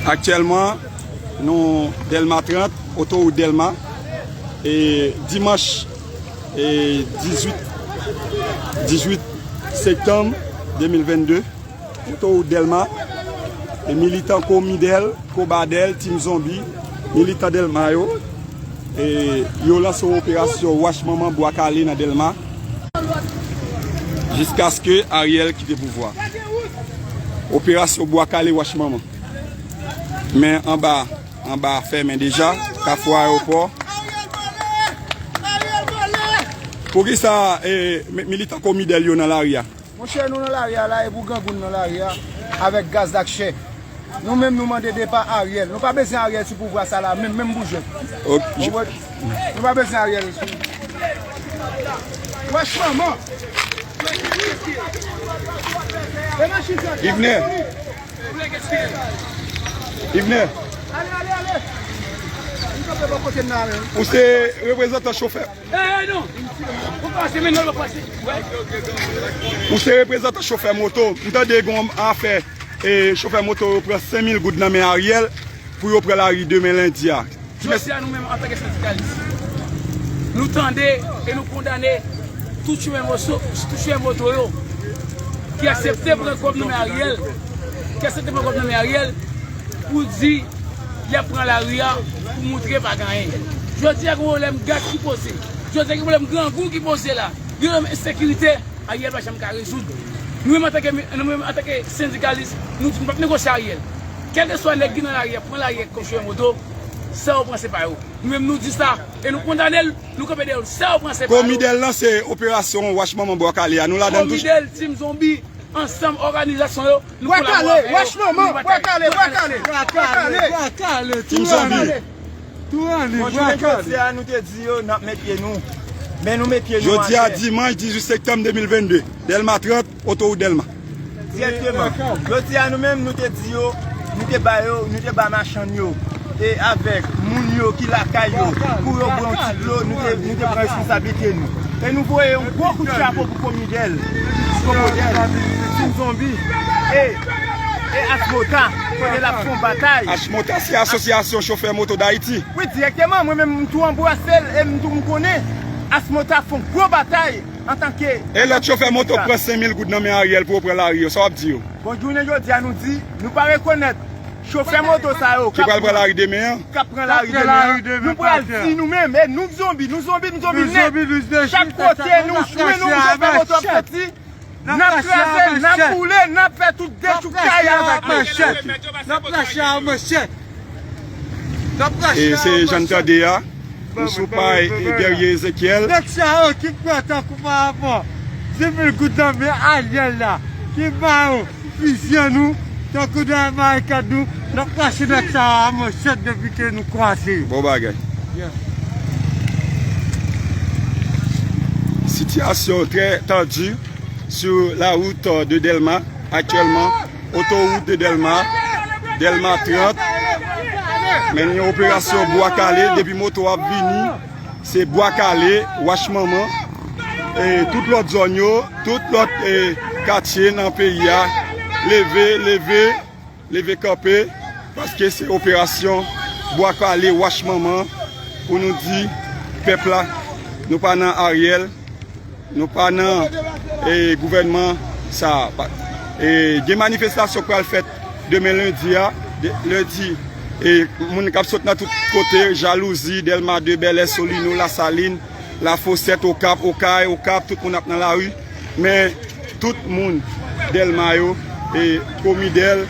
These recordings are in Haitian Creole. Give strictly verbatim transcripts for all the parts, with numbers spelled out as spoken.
Aktyèlman, nou Dèlma trant, otowout Dèlma, e dimanch, e dizuit, dizuit septanm de mil vennde, otowout Dèlma, e militan Komidèl, Kobadèl, Team Zonbi, militan Dèlma yo, e yo lanse yon operasyon wach manman Bwa Kale nan Dèlma jiskaske Ariel kite pouvwa. Operasyon Bwa Kale wach manman. Men anba, anba fèmen deja, Kafou Ayewopò. Poukisa, e, mi-, militan Komidèl yo nan lari a? Monchè, nou nan lari a la, e pou grangoun nan lari a, avèk gaz ak chè. Nou menm, nou mande depa Ariel. Nou pa bezwen Ariel sou pouvwa sa la, menm, menm boujèt. Ok. Ou konprann? Nou pa bezwen Ariel sou. Wèch manman! Yvner! Yvner! Ale, ale, ale! Nou kanpe bò kote m nan, menm. Ou se reprezantan chofè? Eh, non. Ou pase, men non, ou pase. Ou se reprezantan chofè moto. M tande gen yon afè, e, chofè moto yo pran senk mil goud nan men Ariel pou yo pran lari demen lendi a. Jodi a, nou menm, antanke sendikalis, nou tande e nou kondane tout chofè moso-, tout chofè moto yo ki aksepte pran kòb nan men Ariel, ki aksepte pran kòb nan men Ariel pou di y ap pran lari a pou moutre pa gen anyen. Jodi a, gen pwoblèm gaz ki poze. Jodi a, gen pwoblèm grangou ki poze la. Gen pwoblèm ensekirite, Ariel pa janm ka rezoud. Nou menm antanke, nou menm antanke sendikalis, nou di nou p ap negosye Ariel. Kèlkeswa nèg ki nan lari a, pran lari a kòm chofè moto, sa yo pran se pa yo. Nou menm nou di sa, e nou kondane l, nou kanpe dèyè l, sa yo pran se pa yo. Komidèl lanse operasyon wach manman Bwa Kale a, nou ladan l tou. Komidèl, Team Zonbi, ansanm òganizasyon yo, nou kolabore avè yo. Bwa Kale, wach manman, Bwa Kale, Bwa Kale, Bwa Kale. Team Zonbi. Tou rale. Bon, jounen jodi a, nou te di yo, n ap met pye nou. Men nou met pye nou atè. Jodi a, dimanch dizuit septanm de mil vennde, Dèlma trant, otowout Dèlma. Dirèkteman. Jodi a, nou menm, nou te di yo, nou te ba yo, nou te ba machann yo, e avèk moun yo ki lakay yo, pou yo bwè yon ti dlo, nou te, nou te pran responsablite nou. E nou voye yon gwo kout chapo pou Komidèl, Komidèl, Team Zonbi, e, e Asmota, kote l ap fè yon batay. Asmota se Asosyasyon Chofè Moto Dayiti. Wi, dirèkteman, mwen menm, m tou anbrase l, e m tou m konnen Asmota fè yon gwo batay antanke. E lòt chofè moto pran senk mil goud nan men Ariel pou yo pran lari yo, sa w ap di yo? Bon, jounen jodi a, nou di, nou pa rekonèt chofè moto sa yo ki pral pran lari demen an. K ap pran lari demen an. Nou pral di nou menm, e nou k zonbi, nou zonbi, nou zonbi nèt. Chak kote nou chwe, nou chofè moto ap soti, n ap kraze l, n ap boule, n ap fè tout dechoukay avèk nou. N ap rache a manchèt. E se jan n tande a, nou sou pay Guerrier Ezekiel. Nèg sa yo ki pran tankou pa rapò dis mil goud nan men Ariel la, ki ba yo vizyon nou, tankou nan barikad nou, n ap rache nèg sa yo a manchèt depi ke nou kwaze yo. Bon bagay. Sitiyasyon trè tandi sur la route de Dèlma aktyèlman. Otowout de Dèlma, Dèlma trant. Men yon operasyon Bwa Kale, depi moto ap vini, se Bwa Kale, Wach Manman, e tout lòt zòn yo, tout lòt, e, katye nan peyi a, leve, leve, leve kanpe, paske se operasyon Bwa Kale, Wach Manman, pou nou di pèp la, nou pa nan Ariel, nou pa nan, e, gouvènman sa a. Pa, e, gen manifestasyon k pral fèt demen lendi a, de, lendi, e, moun k ap sot nan tout kote, Jalouzi, Dèlma de, Bèlè, Solino, Lasalin, Lafosèt, Okap, Okay, Okap, tout moun ap nan lari. Men tout moun Dèlma yo, e, Komidèl,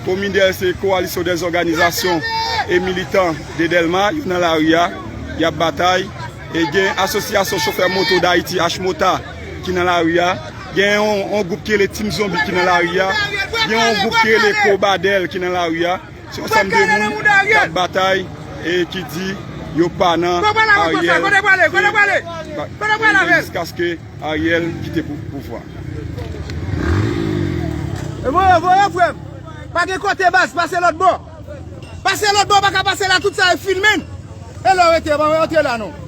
Komidèl se Coalition des Organisations et Militants de Dèlma, yo nan lari a, y ap batay. E gen Asosyasyon Chofè Moto Dayiti, H-Mota, ki nan lari a. Gen yon, yon gwoup ki rele Team Zonbi ki nan lari a. Gen yon gwoup ki rele Kobadèl ki nan lari a. Se yon ansanm de moun k ap batay e ki di yo pa nan Ariel. Se ba-, jiskaske Ariel kite pou-, pouvwa. E voye, voye, frè m. Pa gen kote baz, pase lòt bò. Pase lòt bò, pa ka pase la, tout sa e filmen. E lè w rete, pa antre la non.